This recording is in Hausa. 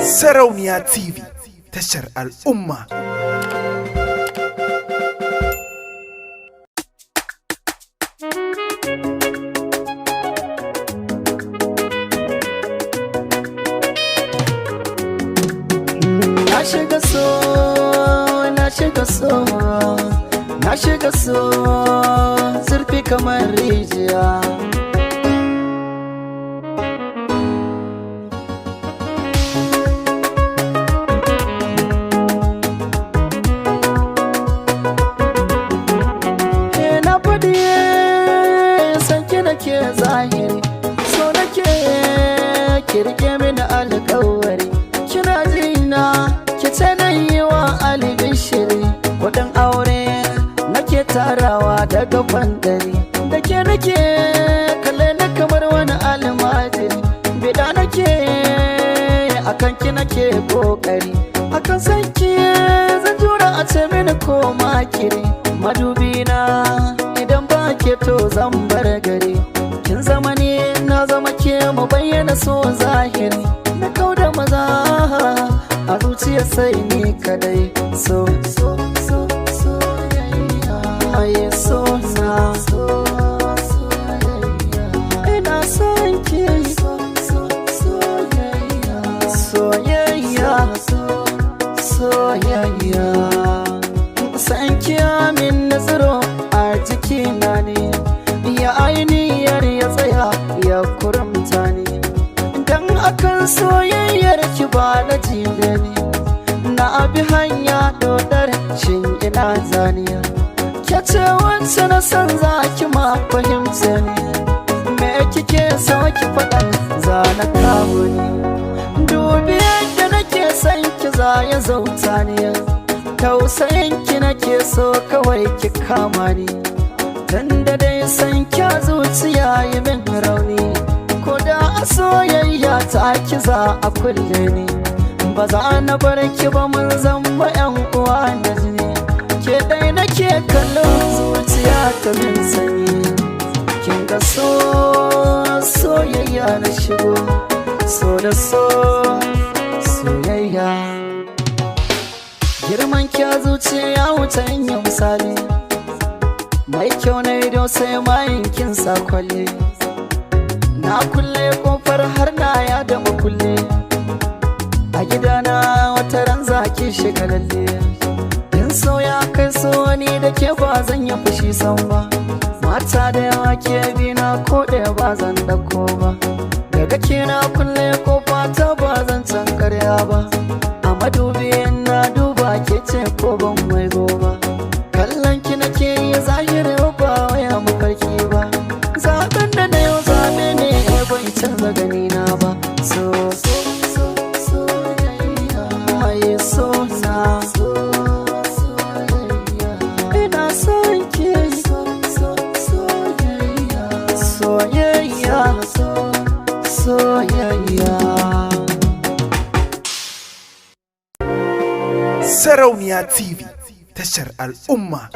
Sarauniya TV, tashar al'umma. Na shiga so, na shiga so, na shiga so, zurfi kamar rijiya. Na faɗi sanki nake zahiri, so nake ki rike mini alƙawari. Kina jina, ki ce na yi wa albishiri, kuɗin aure nake tarawa daga fandari. Da ke nake kalle na kamar wani almajiri, bida nake akan ki nake kokari. Akan sanki zan jura a ce mini ko makiri. Madubi na idan ba ke to zan bar gari. Kin zama ni, na zama ke, mu bayyana so zahiri. Na kauda maza a zuciya sai ni kadai. So so so soyayya, aye so na so soyayya, ina son ki so so soyayya, soyayya so soyayya. San ki amin nazaro a jikina ne, ya ainihiyar ya tsaya ya kuramta ne. Dan akan soyayyar ki ba na jibe ne, na abi hanya dodar shin ina zaniya. Ke ce wacce na san za ki ma fahimta ne, me kike so ki faɗa za na kawo ni. Dubi yadda nake son ki za ya zauta ni, tausayin ki nake so kawai ki kama ni. Tunda dai san kya zuciya yi min rauni, ko da a soyayya ta ki za a kulle ni. Ba za na bar ki ba, mun zama yan uwa da jini. Ke dai nake kallo, zuciya ta min sanyi. Kin ga so soyayya na shigo, so da so soyayya. Girman kya zuciya ya wuce in yi misali, mai kyau na ido sai mayin kin sa kwalle. Na kulle kofar har na ya da makulle, a gidana wata ran zaki shiga lalle. In so ya kai so, ni da ke ba zan yi fushi san ba. Mata da yawa ke bi na, ko ɗaya ba zan ɗauko ba. Daga ke na kulle kofa ta, ba zan can karya ba. A madubi na duba ke ce ko ban mai ba. Kallon ki nake yi zahiri ba waya mafarki ba. Zaben da na yau zabe ne bai canza gani na ba. So so so soyayya, aye so na so soyayya, ina son ki so so soyayya, soyayya so soyayya. Sarauniya TV, tashar al'umma.